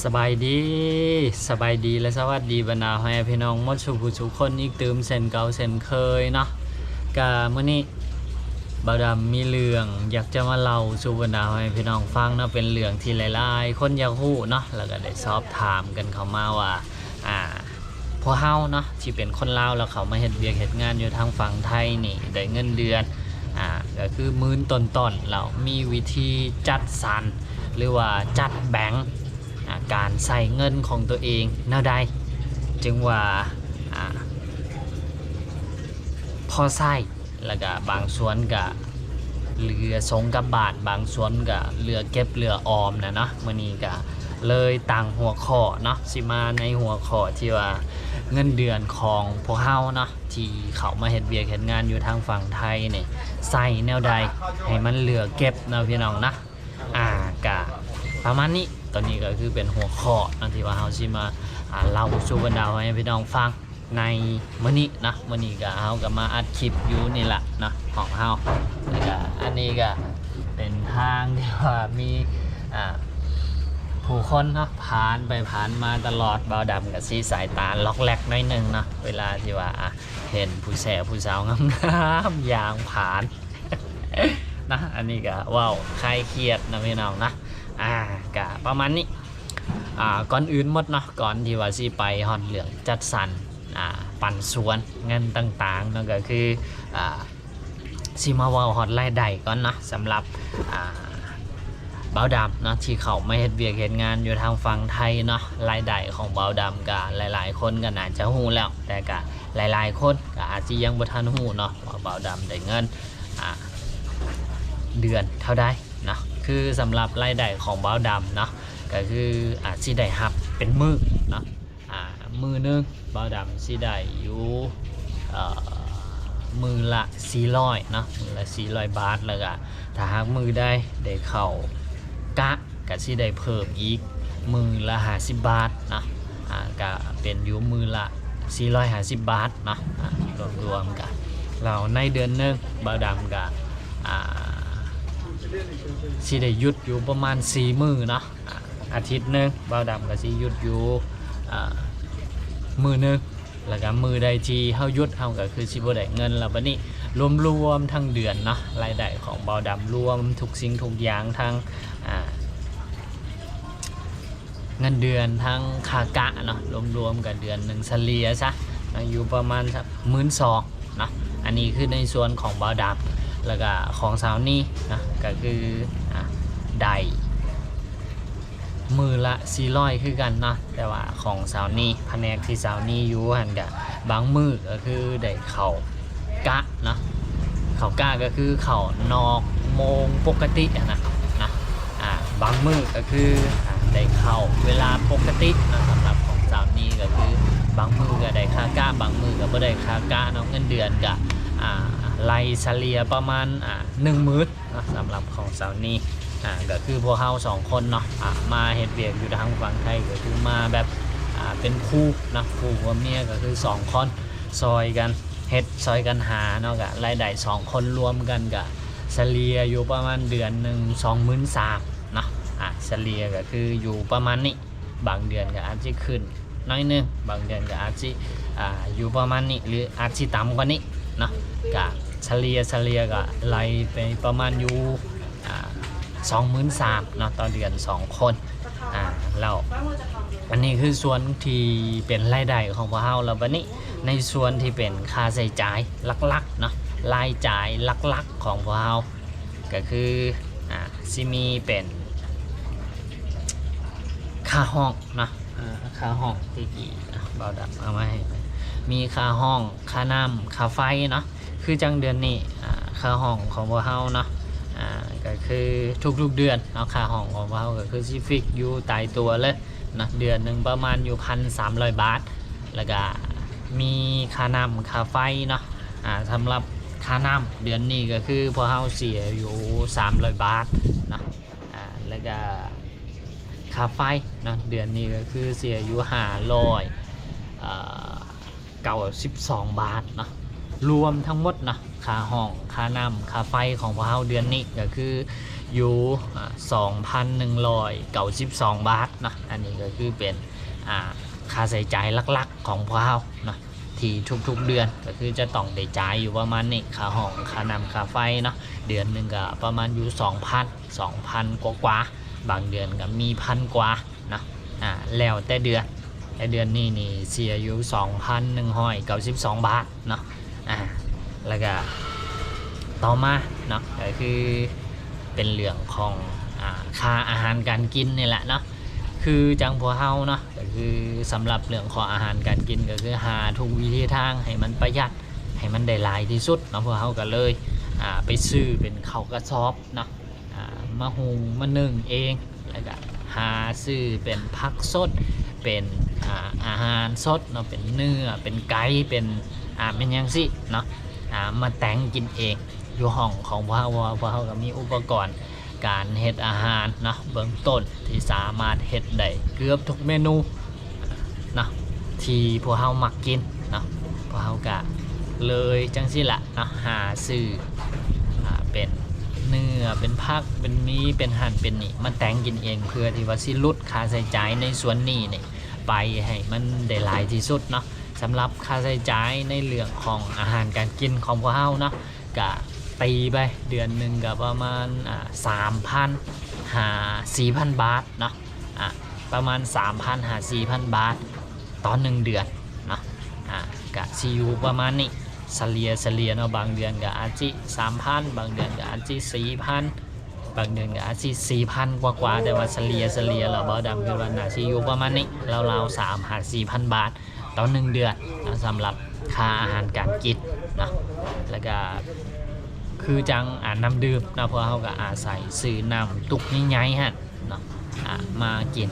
ສະບາຍດີ ສະບາຍດີ ແລະ ສະຫວັດດີບັນດາພໍ່ແມ່ພີ່ນ້ອງໝົດສູ່ຜູ້ສູ່ຄົນອີກຕື່ມເຊັ່ນເກົ່າເຊັ່ນເຄີຍເນາະ. ກະມື້ນີ້ບ່າວດຳມີເລື່ອງຢາກຈະມາເລົ່າສູ່ບັນດາພໍ່ແມ່ພີ່ນ້ອງຟັງເນາະ, ເປັນເລື່ອງທີ່ຫຼາຍໆຄົນຢາກຮູ້ເນາະ ແລ້ວກະໄດ້ສອບຖາມກັນເຂົ້າມາວ່າ ອ່າ ພວກເຮົາເນາະ ທີ່ເປັນຄົນລາວ ແລ້ວເຂົ້າມາເຮັດວຽກເຮັດງານຢູ່ທາງຝັ່ງໄທນີ້ ໄດ້ເງິນເດືອນ ອ່າ ກະຄືໝື່ນຕົ້ນໆ ແລ້ວມີວິທີຈັດສັນ ຫຼືວ່າຈັດແບ່ງ ອ່າ ການໃຊ້ເງິນຂອງຕົວເອງແນວໃດ ຈຶ່ງວ່າ ອ່າ ພໍໃຊ້ ແລ້ວກະບາງສ່ວນກະເຫຼືອສົ່ງກັບບ້ານ, ບາງສ່ວນກະເຫຼືອເກັບເຫຼືອອອມນະເນາະ. ມື້ນີ້ກະເລີຍຕັ້ງຫົວຂໍ້ເນາະ ຊິມາໃນຫົວຂໍ້ທີ່ວ່າເງິນເດືອນຂອງພວກເຮົາເນາະ ທີ່ເຂົ້າມາເຮັດວຽກເຮັດງານຢູ່ທາງຝັ່ງໄທນີ້ ໃຊ້ແນວໃດໃຫ້ມັນເຫຼືອເກັບເນາະພີ່ນ້ອງນະ. ອ່າ ກະປະມານນີ້. ຕອນນີ້ກະຄືເປັນຫົວຂໍ້ເນາະ ທີ່ວ່າເຮົາຊິມາ ອ່າ ເລົ່າສູ່ບັນດາພໍ່ແມ່ພີ່ນ້ອງຟັງໃນມື້ນີ້ເນາະ. ມື້ນີ້ກະເຮົາກະມາອັດຄລິບຢູ່ນີ້ລະເນາະ ຂອງເຮົາ. ແລ້ວກະອັນນີ້ກະເປັນທາງທີ່ວ່າມີ ອ່າ ຜູ້ຄົນເນາະ ຜ່ານໄປຜ່ານມາຕະຫຼອດ. ບ່າວດຳກະຊິສາຍຕາລັອກແລັກໜ້ອຍໜຶ່ງເນາະ ເວລາທີ່ວ່າ ອ່າ ເຫັນຜູ້ແຊຜູ້ສາວງາມໆຍ່າງຜ່ານ ນະ. ອັນນີ້ກະເວົ້າຄາຍຄຽດນະພີ່ນ້ອງນະ. ອ່າ ກະປະມານນີ້. ອ່າ ກ່ອນອື່ນໝົດເນາະ ກ່ອນທີ່ວ່າຊິໄປຮອດເລື່ອງຈັດສັນ ອ່າ ປັນສ່ວນເງິນຕ່າງໆເນາະ ກະຄື ອ່າ ຊິມາເວົ້າຮອດລາຍໄດ້ກ່ອນເນາະ. ສຳລັບ ອ່າ ບ່າວດຳເນາະ ທີ່ເຂົ້າມາເຮັດວຽກເຮັດງານຢູ່ທາງຝັ່ງໄທເນາະ, ລາຍໄດ້ຂອງບ່າວດຳກະຫຼາຍໆຄົນກະໜ້າຈະຮູ້ແລ້ວ ແຕ່ກະຫຼາຍໆຄົນກະອາດຊິຍັງບໍ່ທັນຮູ້ເນາະ ວ່າບ່າວດຳໄດ້ເງິນ ອ່າ ເດືອນເທົ່າໃດເນາະ. ຄືສຳລັບລາຍໄດ້ຂອງບ່າວດຳເນາະ ກະຄື ອາດຊິໄດ້ຮັບເປັນມື້ເນາະ. ອ່າ ມື້ໜຶ່ງບ່າວດຳຊິໄດ້ຢູ່ ເອີ ມື້ລະສີ່ຮ້ອຍເນາະ ມື້ລະສີ່ຮ້ອຍບາດ. ແລ້ວກະຖ້າຫາກມື້ໃດໄດ້ເຂົ້າກະ ກະຊິໄດ້ເພີ່ມອີກມື້ລະຫ້າສິບບາດເນາະ. ອ່າ ກະເປັນຢູ່ມື້ລະສີ່ຮ້ອຍຫ້າສິບບາດເນາະ ອ່າ ລວມໆກັນ. ແລ້ວໃນເດືອນໜຶ່ງບ່າວດຳກະ ອ່າ ຊິໄດ້ຢຸດຢູ່ປະມານສີ່ມື້ເນາະ. ອາ ອາທິດໜຶ່ງບ່າວດຳກະຊິຢຸດຢູ່ ອາ ມື້ໜຶ່ງ ແລ້ວກະມື້ໃດທີ່ເຮົາຢຸດ ເຮົາກະຄືຊິບໍ່ໄດ້ເງິນ. ແລ້ວບາດນີ້ລວມໆທັງເດືອນເນາະ ລາຍໄດ້ຂອງບ່າວດຳລວມທຸກສິ່ງທຸກຢ່າງ ທັງ ອາ ເງິນເດືອນ ທັງຄ່າກະເນາະ ລວມໆກະເດືອນໜຶ່ງສະເລ່ຍຊະ ຢູ່ປະມານ ໝື່ນສອງ ເນາະ. ອັນນີ້ຄືໃນສ່ວນຂອງບ່າວດຳ ແລ້ວກະຂອງສາວນີເນາະ ກະຄື ອາ ໄດ້ມື້ລະສີ່ຮ້ອຍຄືກັນເນາະ. ແຕ່ວ່າຂອງສາວນີ ພະແນກທີ່ສາວນີຢູ່ຫັ້ນກະ ບາງມື້ກະຄືໄດ້ເຂົ້າກະເນາະ ເຂົ້າກະກະຄືເຂົ້ານອກໂມງປົກກະຕິຫັ້ນນະ ນະ. ອາ ບາງມື້ກະຄື ອາ ໄດ້ເຂົ້າເວລາປົກກະຕິເນາະ. ສຳລັບຂອງສາວນີກະຄື ບາງມື້ກະໄດ້ຄ່າກະ ບາງມື້ກະບໍ່ໄດ້ຄ່າກະເນາະ. ເງິນເດືອນກະ ອາ ໄລ່ສະເລ່ຍປະມານ ອາ ໜຶ່ງໝື່ນເນາະ ສຳລັບຂອງສາວນີ. ອາ ກະຄືພວກເຮົາສອງຄົນເນາະ ອາ ມາເຮັດວຽກຢູ່ທາງຝັ່ງໄທ ກະຄືມາແບບ ອາ ເປັນຄູ່ເນາະ ຄູ່ຜົວເມຍ ກະຄືສອງຄົນ ຊ່ອຍກັນເຮັດ ຊ່ອຍກັນຫາເນາະ. ກະລາຍໄດ້ສອງຄົນລວມກັນກະສະເລ່ຍຢູ່ປະມານເດືອນໜຶ່ງສອງໝື່ນສາມເນາະ. ອາ ສະເລ່ຍກະຄືຢູ່ປະມານນີ້ ບາງເດືອນກະອາດຊິຂຶ້ນໜ້ອຍໜຶ່ງ ບາງເດືອນກະອາດຊິ ອາ ຢູ່ປະມານນີ້ ຫຼື ອາດຊິຕ່ຳກວ່ານີ້ເນາະ. ກະສະເລ່ຍ ສະເລ່ຍກະໄລ່ໄປປະມານຢູ່ ອາ ສອງໝື່ນສາມເນາະ ຕໍ່ເດືອນສອງຄົນ. ອາ ແລ້ວອັນນີ້ຄືສ່ວນທີ່ເປັນລາຍໄດ້ຂອງພວກເຮົາ. ແລ້ວບາດນີ້ໃນສ່ວນທີ່ເປັນຄ່າໃຊ້ຈ່າຍຫຼັກໆເນາະ ລາຍຈ່າຍຫຼັກໆຂອງພວກເຮົາ ກະຄື ອາ ຊິມີເປັນຄ່າຫ້ອງເນາະ ອາ ຄ່າຫ້ອງທີ່ກີ້ ອາ ບ່າວດຳເອົາມາໃຫ້ ມີຄ່າຫ້ອງ ຄ່ານ້ຳ ຄ່າໄຟເນາະ. ຄືຈັ່ງເດືອນນີ້ ອາ ຄ່າຫ້ອງຂອງພວກເຮົາເນາະ ອາ ກະຄືທຸກໆເດືອນເນາະ ຄ່າຫ້ອງຂອງພວກເຮົາກະຄືຊິຟິກຢູ່ຕາຍຕົວເລີຍເນາະ ເດືອນໜຶ່ງປະມານຢູ່ພັນສາມຮ້ອຍບາດ. ແລ້ວກະມີຄ່ານ້ຳ ຄ່າໄຟເນາະ ອາ ສຳລັບຄ່ານ້ຳເດືອນນີ້ກະຄືພວກເຮົາເສຍຢູ່ສາມຮ້ອຍບາດເນາະ. ອາ ແລ້ວກະຄ່າໄຟເນາະ ເດືອນນີ້ກະຄືເສຍຢູ່ຫ້າຮ້ອຍ ເອີ ເກົ້າສິບສອງບາດເນາະ. ລວມທັງໝົດເນາະ ຄ່າຫ້ອງ ຄ່ານ້ຳ ຄ່າໄຟຂອງພວກເຮົາເດືອນນີ້ກະຄື ຢູ່ ອາ ສອງພັນໜຶ່ງຮ້ອຍເກົ້າສິບສອງບາດເນາະ. ອັນນີ້ກໍຄືເປັນ ອາ ຄ່າໃຊ້ຈ່າຍຫຼັກໆຂອງພວກເຮົາເນາະ ທີ່ທຸກໆເດືອນກໍຄືຈະຕ້ອງໄດ້ຈ່າຍຢູ່ປະມານນີ້ ຄ່າຫ້ອງ ຄ່ານ້ຳ ຄ່າໄຟເນາະ. ເດືອນໜຶ່ງກໍປະມານຢູ່ສອງພັນ ສອງພັນກວ່າໆ ບາງເດືອນກໍມີພັນກວ່າເນາະ ອາ ແລ້ວແຕ່ເດືອນ. ແຕ່ເດືອນນີ້ນີ້ເສຍຢູ່ສອງພັນໜຶ່ງຮ້ອຍເກົ້າສິບສອງບາດເນາະ. ອາ ແລ້ວກະຕໍ່ມາເນາະ ກໍຄືເປັນເລື່ອງຂອງ ອາ ຄ່າອາຫານການກິນນີ້ແຫຼະເນາະ. ຄືຈັ່ງພວກເຮົາເນາະ ກໍຄືສຳລັບເລື່ອງຂອງອາຫານການກິນ ກໍຄືຫາທຸກວິທີທາງໃຫ້ມັນປະຢັດ ໃຫ້ມັນໄດ້ຫຼາຍທີ່ສຸດເນາະ. ພວກເຮົາກໍເລີຍ ອາ ໄປຊື້ເປັນເຂົ້າກະສອບເນາະ ອາ ມາຫຸ່ງມາໜຶ້ງເອງ ແລ້ວກະຫາຊື້ເປັນຜັກສົດ ເປັນ ອາ ອາຫານສົດເນາະ ເປັນເນື້ອ ເປັນໄກ່ ເປັນ ອາ ແມ່ນຫຍັງຊີ້ເນາະ ອາ ມາແຕ່ງກິນເອງຢູ່ຫ້ອງຂອງພວກເຮົາ ເພາະວ່າພວກເຮົາກໍມີອຸປະກອນການເຮັດອາຫານເນາະ ເບື້ອງຕົ້ນທີ່ສາມາດເຮັດໄດ້ເກືອບທຸກເມນູ ເນາະ ທີ່ພວກເຮົາມັກກິນເນາະ. ພວກເຮົາກະເລີຍຈັ່ງຊີ້ລະເນາະ ຫາຊື້ ອາ ເປັນເນື້ອ ເປັນຜັກ ເປັນໝີ່ ເປັນຫັ້ນເປັນນີ້ ມາແຕ່ງກິນເອງ ເພື່ອທີ່ວ່າຊິຫຼຸດຄ່າໃຊ້ຈ່າຍໃນສ່ວນນີ້ນີ້ໄປໃຫ້ມັນໄດ້ຫຼາຍທີ່ສຸດເນາະ. ສຳລັບຄ່າໃຊ້ຈ່າຍໃນເລື່ອງຂອງອາຫານການກິນຂອງພວກເຮົາເນາະ ກະຕີໄປເດືອນໜຶ່ງກະປະມານ ອາ ສາມພັນຫາສີ່ພັນບາດເນາະ ອາ ປະມານສາມພັນຫາສີ່ພັນບາດຕໍ່ໜຶ່ງເດືອນເນາະ. ອາ ກະຊິຢູ່ປະມານນີ້ ສະເລ່ຍ ສະເລ່ຍເນາະ. ບາງເດືອນກະອາດຊິສາມພັນ ບາງເດືອນກະອາດຊິສີ່ພັນ ບາງເດືອນກະອາດຊິສີ່ພັນກວ່າໆ ແຕ່ວ່າສະເລ່ຍ ສະເລ່ຍແລ້ວ ບ່າວດຳຄິດວ່າໜ້າຊິຢູ່ປະມານນີ້ ລາວໆສາມຫາສີ່ພັນບາດຕໍ່ໜຶ່ງເດືອນເນາະ ສຳລັບຄ່າອາຫານການກິນເນາະ. ແລ້ວກະຄືຈັ່ງ ອາ ນ້ຳດື່ມເນາະ ພວກເຮົາກະອາໄສຊື້ນ້ຳຕຸກໃຫຍ່ໆຫັ້ນເນາະ ອາ ມາກິນ.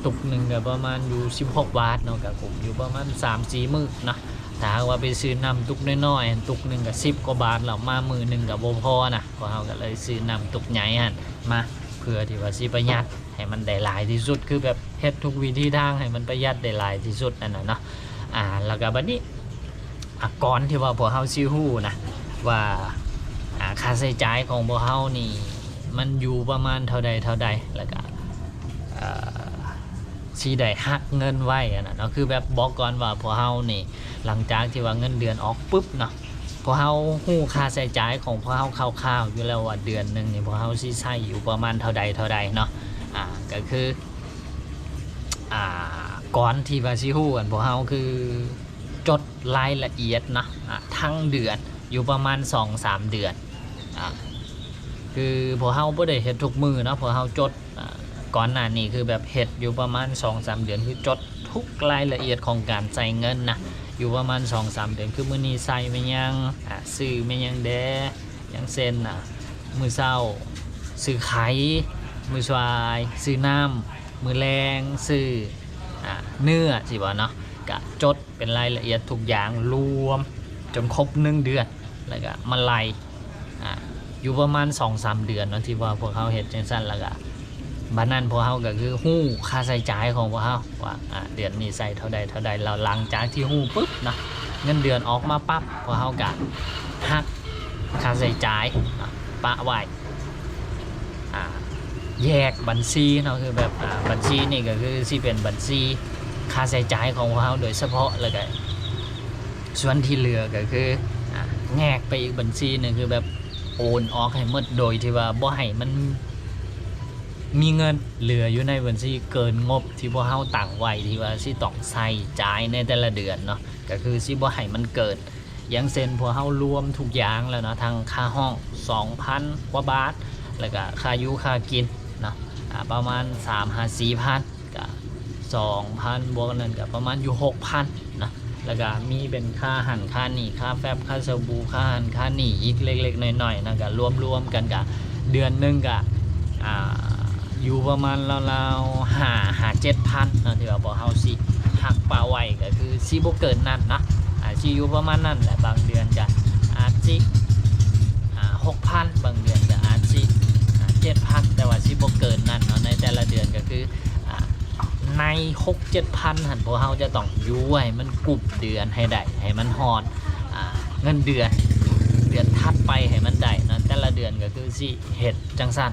ຕຸກໜຶ່ງກະປະມານຢູ່ສິບຫົກບາດເນາະ ກະກຸ້ມຢູ່ປະມານສາມສີ່ມື້ເນາະ. ຖ້າຫາກວ່າໄປຊື້ນ້ຳຕຸກນ້ອຍໆ ຕຸກໜຶ່ງກະສິບກວ່າບາດແລ້ວ ມາມື້ໜຶ່ງກະບໍ່ພໍນະ. ພວກເຮົາກໍເລີຍຊື້ນ້ຳຕຸກໃຫຍ່ຫັ້ນມາ ເພື່ອທີ່ວ່າຊິປະຢັດໃຫ້ມັນໄດ້ຫຼາຍທີ່ສຸດ ຄືແບບເຮັດທຸກວິທີທາງໃຫ້ມັນປະຢັດໄດ້ຫຼາຍທີ່ສຸດຫັ້ນນະເນາະ. ອາ ແລ້ວກໍບັດນີ້ ອາ ກ່ອນທີ່ວ່າພວກເຮົາຊິຮູ້ນະວ່າ ອາ ຄ່າໃຊ້ຈ່າຍຂອງພວກເຮົານີ້ມັນຢູ່ປະມານເທົ່າໃດເທົ່າໃດ ແລ້ວກໍ ເອີ ຊິໄດ້ຫັກເງິນໄວ້ຫັ້ນນະເນາະ. ຄືແບບບອກກ່ອນວ່າພວກເຮົານີ້ ຫຼັງຈາກທີ່ວ່າເງິນເດືອນອອກປຶບເນາະ ພວກເຮົາຮູ້ຄ່າໃຊ້ຈ່າຍຂອງພວກເຮົາຄ່າວໆຢູ່ແລ້ວວ່າເດືອນໜຶ່ງນີ້ພວກເຮົາຊິໃຊ້ຢູ່ປະມານເທົ່າໃດເທົ່າໃດເນາະ. ອາ ກໍຄື ອາ ກ່ອນທີ່ວ່າຊິຮູ້ຫັ້ນ ພວກເຮົາຄືຈົດລາຍລະອຽດເນາະ ອາ ທັງເດືອນຢູ່ປະມານສອງສາມເດືອນ. ອາ ຄືພວກເຮົາບໍ່ໄດ້ເຮັດທຸກມື້ເນາະ ພວກເຮົາຈົດ ອາ ກ່ອນໜ້ານີ້ຄືແບບເຮັດຢູ່ປະມານສອງສາມເດືອນ ຄືຈົດທຸກລາຍລະອຽດຂອງການໃຊ້ເງິນນະ ຢູ່ປະມານສອງສາມເດືອນ ຄືມື້ນີ້ໃຊ້ແມ່ນຫຍັງ ອາ ຊື້ແມ່ນຫຍັງແດ່ ຢ່າງເຊັ່ນ ອາ ມື້ເຊົ້າຊື້ໄຂ່ ມື້ສວາຍຊື້ນ້ຳ ມື້ແລງຊື້ ອາ ເນື້ອ ຊິວ່າເນາະ ກະຈົດ ເປັນລາຍລະອຽດທຸກຢ່າງລວມຈົນຄົບໜຶ່ງເດືອນ ແລ້ວກະມາໄລ່ ອາ ຢູ່ປະມານສອງສາມເດືອນເນາະ ທີ່ວ່າພວກເຮົາເຮັດຈັ່ງຊັ້ນ ແລ້ວກະບັດນັ້ນພວກເຮົາກໍຄືຮູ້ຄ່າໃຊ້ຈ່າຍຂອງພວກເຮົາວ່າ ອາ ເດືອນນີ້ໃຊ້ເທົ່າໃດເທົ່າໃດ. ແລ້ວຫຼັງຈາກທີ່ຮູ້ປຶບເນາະ ເງິນເດືອນອອກມາປັບ ພວກເຮົາກະຫັກຄ່າໃຊ້ຈ່າຍເນາະ ປະໄວ້ ອາ ແຍກບັນຊີເນາະ ຄືແບບ ອາ ບັນຊີນີ້ກໍຄືຊິເປັນບັນຊີຄ່າໃຊ້ຈ່າຍຂອງພວກເຮົາໂດຍສະເພາະ ແລ້ວກໍສ່ວນທີ່ເຫຼືອກໍຄື ອາ ແຍກໄປອີກບັນຊີໜຶ່ງ ຄືແບບໂອນອອກໃຫ້ໝົດ ໂດຍທີ່ວ່າບໍ່ໃຫ້ມັນມີເງິນເຫຼືອຢູ່ໃນບັນຊີເກີນງົບທີ່ພວກເຮົາຕັ້ງໄວ້ ທີ່ວ່າຊິຕ້ອງໃຊ້ຈ່າຍໃນແຕ່ລະເດືອນເນາະ ກໍຄືຊິບໍ່ໃຫ້ມັນເກີນ. ຢ່າງເຊັ່ນ ພວກເຮົາລວມທຸກຢ່າງແລ້ວເນາະ ທັງຄ່າຫ້ອງສອງພັນກວ່າບາດ ແລ້ວກະຄ່າຢູ່ຄ່າກິນເນາະ ອາ ປະມານສາມຫາສີ່ພັນ ກະສອງພັນ ບວກນັ້ນກະປະມານຢູ່ຫົກພັນເນາະ ແລ້ວກະມີເປັນຄ່າຫັ້ນຄ່ານີ້ ຄ່າແຟັບ ຄ່າສະບູ ຄ່າຫັ້ນຄ່ານີ້ອີກເລັກໆນ້ອຍໆເນາະ ກະລວມໆກັນກະເດືອນໜຶ່ງກະ ອາ ຢູ່ປະມານລາວໆຫ້າຫາເຈັດພັນເນາະ ທີ່ວ່າພວກເຮົາຊິຫັກປະໄວ້ ກໍຄືຊິບໍ່ເກີນນັ້ນເນາະ ອາ ຊິຢູ່ປະມານນັ້ນແຫຼະ. ບາງເດືອນກະອາດຊິ ອາ ຫົກພັນ ບາງເດືອນກະອາດຊິ ອາ ເຈັດພັນ ແຕ່ວ່າຊິບໍ່ເກີນນັ້ນເນາະ ໃນແຕ່ລະເດືອນ ກໍຄື ອາ ໃນຫົກເຈັດພັນຫັ້ນ ພວກເຮົາຈະຕ້ອງຢູ່ໃຫ້ມັນກຸ້ມເດືອນໃຫ້ໄດ້ ໃຫ້ມັນຮອດ ອາ ເງິນເດືອນ ເດືອນຖັດໄປໃຫ້ມັນໄດ້ເນາະ. ແຕ່ ລະເດືອນກໍຄືຊິເຮັດຈັ່ງຊັ້ນ.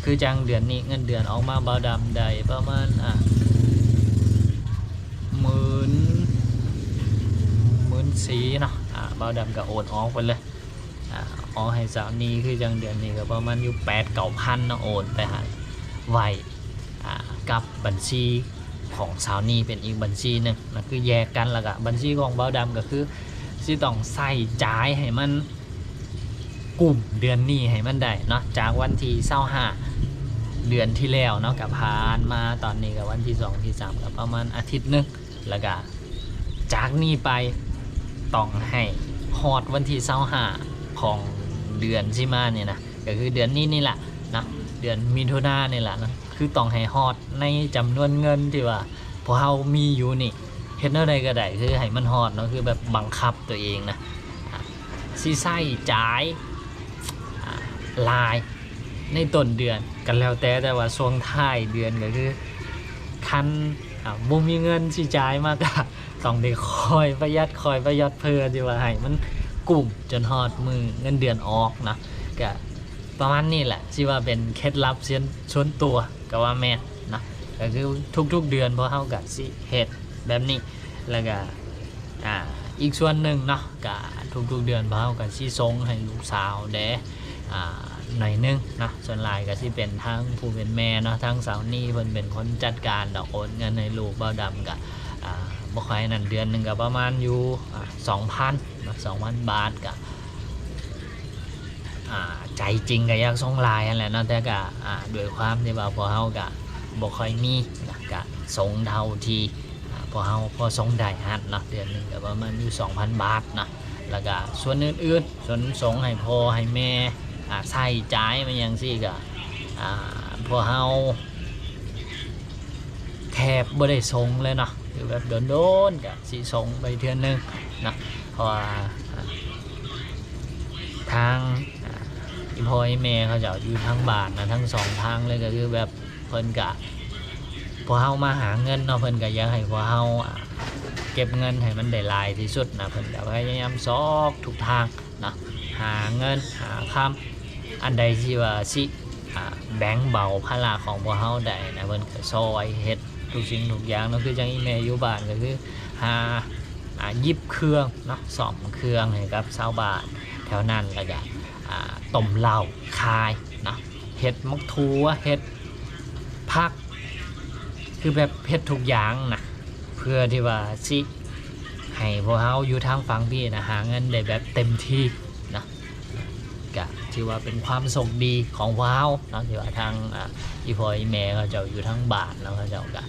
ຄືຈັ່ງເດືອນນີ້ເງິນເດືອນອອກມາ ບ່າວດຳໄດ້ປະມານ ອ່າ ໝື່ນ ໝື່ນສີ່ເນາະ ອ່າ ບ່າວດຳກໍໂອນອອກໄປເລີຍ ອ່າ ອອກໃຫ້ສາວນີ. ຄືຈັ່ງເດືອນນີ້ກໍປະມານຢູ່ແປດເກົ້າພັນເນາະ ໂອນໄປໃຫ້ ໄວ້ ອ່າ ກັບບັນຊີຂອງສາວນີເປັນອີກບັນຊີໜຶ່ງນະ ຄືແຍກກັນ. ແລ້ວກໍບັນຊີຂອງບ່າວດຳກໍຄືຊິຕ້ອງໃຊ້ຈ່າຍໃຫ້ມັນກຸ້ມເດືອນນີ້ໃຫ້ມັນໄດ້ເນາະ. ຈາກວັນທີຊາວຫ້າເດືອນທີ່ແລ້ວເນາະ ກໍຜ່ານມາຕອນນີ້ກໍວັນທີສອງ ທີສາມ ກໍປະມານອາທິດໜຶ່ງ ແລ້ວກໍຈາກນີ້ໄປຕ້ອງໃຫ້ຮອດວັນທີຊາວຫ້າຂອງເດືອນຊິມານີ້ນະ ກໍຄືເດືອນນີ້ນີ້ລະເນາະ ເດືອນມິຖຸນານີ້ລະເນາະ ຄືຕ້ອງໃຫ້ຮອດໃນຈຳນວນເງິນທີ່ວ່າພວກເຮົາມີຢູ່ນີ້ ເຮັດແນວໃດກໍໄດ້ ຄືໃຫ້ມັນຮອດເນາະ ຄືແບບບັງຄັບຕົວເອງນະ ຊິໃຊ້ຈ່າຍ ອ່າ ຫຼາຍໃນຕົ້ນເດືອນກໍແລ້ວແຕ່ ແຕ່ວ່າຊ່ວງທ້າຍເດືອນກໍຄືຄັນ ອ່າ ບໍ່ມີເງິນຊິຈ່າຍມາ ກໍຕ້ອງໄດ້ຄອຍປະຢັດ ຄອຍປະຢັດ ເພື່ອທີ່ວ່າໃຫ້ມັນກຸ້ມຈົນຮອດມື້ເງິນເດືອນອອກເນາະ. ກໍປະມານນີ້ແຫຼະ ຊິວ່າເປັນເຄັດລັບສ່ວນ ສ່ວນຕົວກໍວ່າແມ່ນເນາະ. ກໍຄືທຸກໆເດືອນພວກເຮົາກໍຊິເຮັດແບບນີ້ ແລ້ວກໍ ອ່າ ອີກສ່ວນໜຶ່ງເນາະ ກະທຸກໆເດືອນພວກເຮົາກະຊິສົ່ງໃຫ້ລູກສາວແດ່ ອ່າ ໜ້ອຍໜຶ່ງເນາະ. ສ່ວນຫຼາຍກະຊິເປັນທາງຜູ້ເປັນແມ່ເນາະ ທາງສາວນີເພິ່ນເປັນຄົນຈັດການດອກ ໂອນເງິນໃຫ້ລູກ. ບ່າວດຳກະ ອ່າ ບໍ່ຄ່ອຍນັ້ນ ເດືອນໜຶ່ງກະປະມານຢູ່ ອ່າ ສອງພັນເນາະ ສອງພັນບາດ. ກະ ອ່າ ໃຈຈິງກະຢາກສົ່ງຫຼາຍຫັ້ນແຫຼະເນາະ ແຕ່ກະ ອ່າ ດ້ວຍຄວາມທີ່ວ່າພວກເຮົາກະບໍ່ຄ່ອຍມີນະ ກະສົ່ງເທົ່າທີ່ ອ່າ ພວກເຮົາພໍສົ່ງໄດ້ຫັ້ນເນາະ ເດືອນໜຶ່ງກໍປະມານຢູ່ສອງພັນບາດເນາະ. ແລ້ວກໍສ່ວນອື່ນໆ ສ່ວນສົ່ງໃຫ້ພໍ່ໃຫ້ແມ່ ອ່າ ໃຊ້ຈ່າຍມາຫຍັງຊີ້ ກໍ ອ່າ ພວກເຮົາແທບບໍ່ໄດ້ສົ່ງເລີຍເນາະ ຄືແບບດົນໆກໍຊິສົ່ງໄປເທື່ອໜຶ່ງເນາະ. ເພາະວ່າ ອ່າ ທາງ ອ່າ ອີ່ພໍ່ອີ່ແມ່ເຂົາເຈົ້າຢູ່ທາງບ້ານນະ ທັງສອງທາງເລີຍ ກໍຄືແບບ ເພິ່ນກະ ພວກເຮົາມາຫາເງິນເນາະ ເພິ່ນກະຢາກໃຫ້ພວກເຮົາ ອ່າ ເກັບເງິນໃຫ້ມັນໄດ້ຫຼາຍທີ່ສຸດນະ. ເພິ່ນກະພະຍາຍາມຊອກທຸກທາງເນາະ ຫາເງິນຫາຄຳ ອັນໃດທີ່ວ່າຊິ ອ່າ ແບ່ງເບົາພາລະຂອງພວກເຮົາໄດ້ນະ ເພິ່ນກະຊ່ອຍເຮັດທຸກສິ່ງທຸກຢ່າງເນາະ. ຄືຈັ່ງອີ່ແມ່ຢູ່ບ້ານກະຄືຫາ ອ່າ ຫຍິບເຄື່ອງເນາະ ສ້ອມເຄື່ອງໃຫ້ກັບຊາວບ້ານແຖວນັ້ນ ແລ້ວກະ ອ່າ ຕົ້ມເຫຼົ້າຂາຍເນາະ ເຮັດໝາກຖົ່ວ ເຮັດຜັກ ຄືແບບເຮັດທຸກຢ່າງນະ ເພື່ອທີ່ວ່າຊິໃຫ້ພວກເຮົາຢູ່ທາງຝັ່ງພີ້ນະ ຫາເງິນໄດ້ແບບເຕັມທີ່ນະ. ກະຖືວ່າເປັນຄວາມໂຊກດີຂອງພວກເຮົາເນາະ ທີ່ວ່າທາງ ອ່າ ອີ່ພໍ່ອີ່ແມ່ເຂົາເຈົ້າຢູ່ທາງບ້ານເນາະ ເຂົາເຈົ້າກະ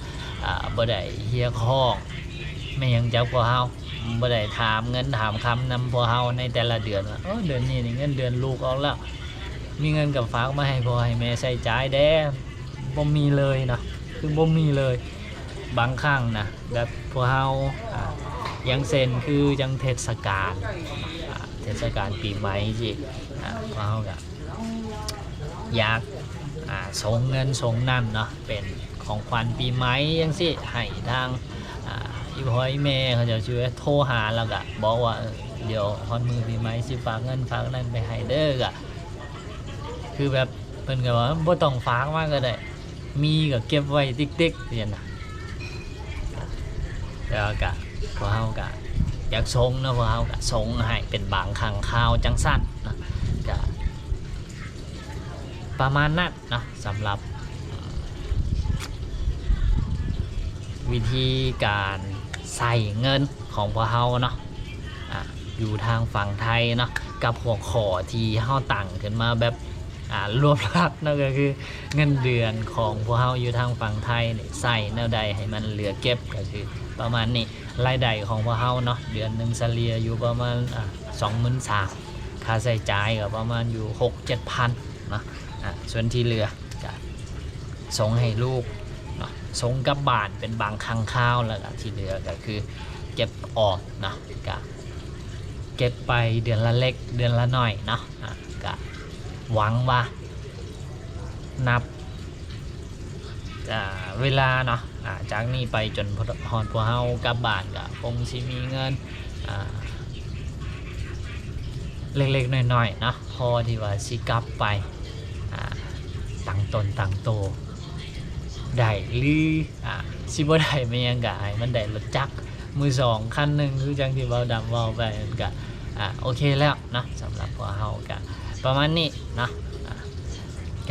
ອ່າ ບໍ່ໄດ້ຮຽກຮ້ອງແມ່ນຫຍັງຈາກພວກເຮົາ ບໍ່ໄດ້ຖາມເງິນຖາມຄຳນຳພວກເຮົາໃນແຕ່ລະເດືອນວ່າ ໂອ້ ເດືອນນີ້ນີ້ເງິນເດືອນລູກອອກແລ້ວ ມີເງິນກໍຝາກມາໃຫ້ພໍ່ໃຫ້ແມ່ໃຊ້ຈ່າຍແດ່. ບໍ່ມີເລີຍເນາະ ຄືບໍ່ມີເລີຍ. ບາງຄັ້ງນະ ແບບພວກເຮົາ ອ່າ ຢ່າງເຊັ່ນ ຄືຈັ່ງເທດສະການ ອ່າ ເທດສະການປີໃໝ່ຊີ້ ອ່າ ພວກເຮົາກໍຢາກ ອ່າ ສົ່ງເງິນສົ່ງນັ້ນເນາະ ເປັນຂອງຂວັນປີໃໝ່ຈັ່ງຊີ້ ໃຫ້ທາງ ອ່າ ອີ່ພໍ່ອີ່ແມ່ເຂົາເຈົ້າຊິໂທຫາ ແລ້ວກໍບອກວ່າ ເອີ ດຽວຮອດມື້ປີໃໝ່ຊິຝາກເງິນຝາກນັ້ນໄປໃຫ້ເດີ. ກໍຄືແບບ ເພິ່ນກໍວ່າ ບໍ່ຕ້ອງຝາກມາກໍໄດ້ ມີກໍເກັບໄວ້ຕິກໆ ຈັ່ງຊີ້ນະ. ແລ້ວກໍພວກເຮົາກໍຢາກສົ່ງເນາະ ພວກເຮົາກໍສົ່ງໃຫ້ເປັນບາງຄັ້ງຄາວຈັ່ງຊັ້ນເນາະ. ກໍປະມານນັ້ນເນາະ ສຳລັບ ເອີ່ ວິທີການໃຊ້ເງິນຂອງພວກເຮົາເນາະ ອ່າ ຢູ່ທາງຝັ່ງໄທເນາະ ກັບຫົວຂໍ້ທີ່ເຮົາຕັ້ງຂຶ້ນມາແບບ ອ່າ ລວມລັດເນາະ ກໍຄືເງິນເດືອນຂອງພວກເຮົາຢູ່ທາງຝັ່ງໄທນີ້ ໃຊ້ແນວໃດໃຫ້ມັນເຫຼືອເກັບ ກໍຄືປະມານນີ້. ລາຍໄດ້ຂອງພວກເຮົາເນາະ ເດືອນໜຶ່ງສະເລ່ຍຢູ່ປະມານ ອ່າ ສອງໝື່ນສາມ ຄ່າໃຊ້ຈ່າຍກໍປະມານຢູ່ຫົກເຈັດພັນເນາະ. ອ່າ ສ່ວນທີ່ເຫຼືອ ຈະສົ່ງໃຫ້ລູກເນາະ ສົ່ງກັບບ້ານເປັນບາງຄັ້ງຄາວ ແລ້ວກະທີ່ເຫຼືອກໍຄືເກັບອອມເນາະ ກະເກັບໄປເດືອນລະເລັກເດືອນລະໜ້ອຍເນາະ. ອາ ກະຫວັງວ່ານັບ ອາ ເວລາເນາະ ອາ ຈາກນີ້ໄປຈົນຮອດພວກເຮົາກັບບ້ານ ກະຄົງຊິມີເງິນ ອາ ເລັກໆນ້ອຍໆເນາະ ພໍທີ່ວ່າຊິກັບໄປ ອ່າ ຕັ້ງຕົນຕັ້ງໂຕໄດ້ ຫຼື ອ່າ ຊິບໍ່ໄດ້ແມ່ນຫຍັງກະໃຫ້ມັນໄດ້ລົດຈັກມືສອງຄັນໜຶ່ງ ຄືຈັ່ງທີ່ບ່າວດຳເວົ້າໄປ ມັນກະ ອ່າ ໂອເຄແລ້ວເນາະ. ສຳລັບພວກເຮົາກະປະມານນີ້ເນາະ ອ່າ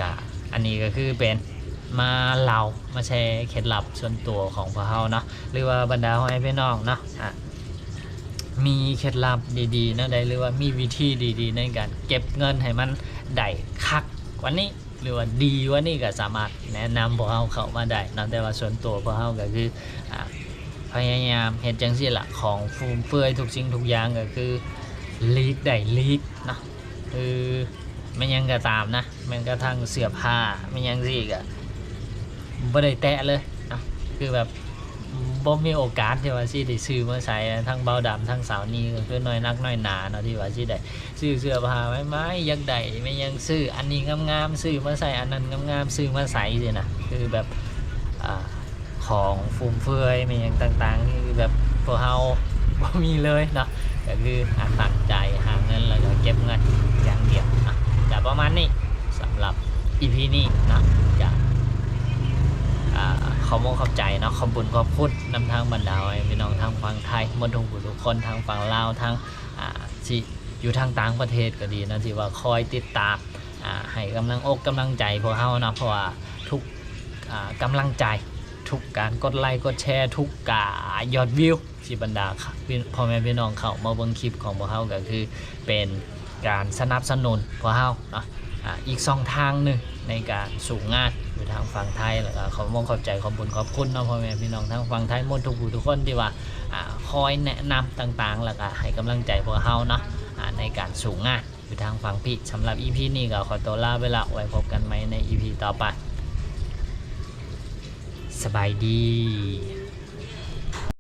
ກະ ອັນນີ້ກະຄືເປັນມາເລົ່າ ມາແຊເຄັດລັບສ່ວນຕົວຂອງພວກເຮົາເນາະ ຫຼືວ່າບັນດາພໍ່ແມ່ພີ່ນ້ອງເນາະ ອ່າ ມີເຄັດລັບດີໆແນວໃດ ຫຼືວ່າມີວິທີດີໆໃນການເກັບເງິນໃຫ້ມັນໄດ້ຄັກກວ່ານີ້ ຫຼືວ່າດີກວ່ານີ້ ກະສາມາດແນະນຳພວກເຮົາເຂົ້າມາໄດ້ເນາະ. ແຕ່ວ່າສ່ວນຕົວພວກເຮົາກະຄື ອ່າ ພະຍາຍາມເຮັດຈັ່ງຊີ້ລະ ຂອງຟຸມເຟືອຍທຸກສິ່ງທຸກຢ່າງ ກະຄືຫຼີກໄດ້ຫຼີກເນາະ ຄືແມ່ນຫຍັງກະຕາມນະ ແມ່ນກະທັ່ງເສື້ອຜ້າແມ່ນຫຍັງຊີ້ກະບໍ່ໄດ້ແຕະເລີຍເນາະ ຄືແບບ ບໍ່ມີໂອກາດທີ່ວ່າຊິໄດ້ຊື້ມາໃສ່ ທັງບ່າວດຳທັງສາວນີກະຄືນ້ອຍນັກນ້ອຍໜາເນາະ ທີ່ວ່າຊິໄດ້ຊື້ເສື້ອຜ້າໃໝ່ໆ ຢາກໄດ້ແມ່ນຫຍັງ ຊື້ອັນນີ້ງາມໆ ຊື້ມາໃສ່ ອັນນັ້ນງາມໆ ຊື້ມາໃສ່ຊີ້ນະ ຄືແບບ ອ່າ ຂອງຟຸມເຟືອຍແມ່ນຫຍັງຕ່າງໆ ຄືແບບພວກເຮົາບໍ່ມີເລີຍເນາະ ກະຄື ອ່າ ຕັ້ງໃຈຫາເງິນ ແລ້ວກະເກັບເງິນຢ່າງດຽວເນາະ. ກະປະມານນີ້ ສຳລັບອີພີນີ້ເນາະ ກະ ອ່າ ຂໍຂອບໃຈເນາະ ຂອບບຸນຂອບຄຸນນຳທາງບັນດາພີ່ນ້ອງທາງຝັ່ງໄທໝົດທຸກຜູ້ທຸກຄົນ ທາງຝັ່ງລາວ ທາງ ອ່າ ທີ່ຢູ່ທາງຕ່າງປະເທດກະດີເນາະ ທີ່ວ່າຄອຍຕິດຕາມ ອ່າ ໃຫ້ກຳລັງອົກກຳລັງໃຈພວກເຮົາເນາະ ເພາະວ່າທຸກ ອ່າ ກຳລັງໃຈ ທຸກການກົດໄລກົດແຊ ທຸກກາຍອດວິວ ທີ່ບັນດາພໍ່ແມ່ພີ່ນ້ອງເຂົ້າມາເບິ່ງຄລິບຂອງພວກເຮົາ ກະຄືເປັນການສະໜັບສະໜູນພວກເຮົາເນາະ ອ່າ ອີກຊ່ອງທາງໜຶ່ງໃນການສູ້ງານຢູ່ທາງຝັ່ງໄທ. ແລ້ວກະຂໍຂອບໃຈຂອບບຸນຂອບຄຸນເນາະ ພໍ່ແມ່ພີ່ນ້ອງທາງຝັ່ງໄທໝົດທຸກຜູ້ທຸກຄົນ ທີ່ວ່າ ອ່າ ຄອຍແນະນຳຕ່າງໆ ແລ້ວກະໃຫ້ກຳລັງໃຈພວກເຮົາເນາະ ອ່າ ໃນການສູ້ງານຢູ່ທາງຝັ່ງພີ້. ສຳລັບອີພີນີ້ກະຂໍຕົວລາໄປລະ ໄວ້ພົບກັນໃໝ່ໃນອີພີຕໍ່ໄປ. ສະບາຍດີ.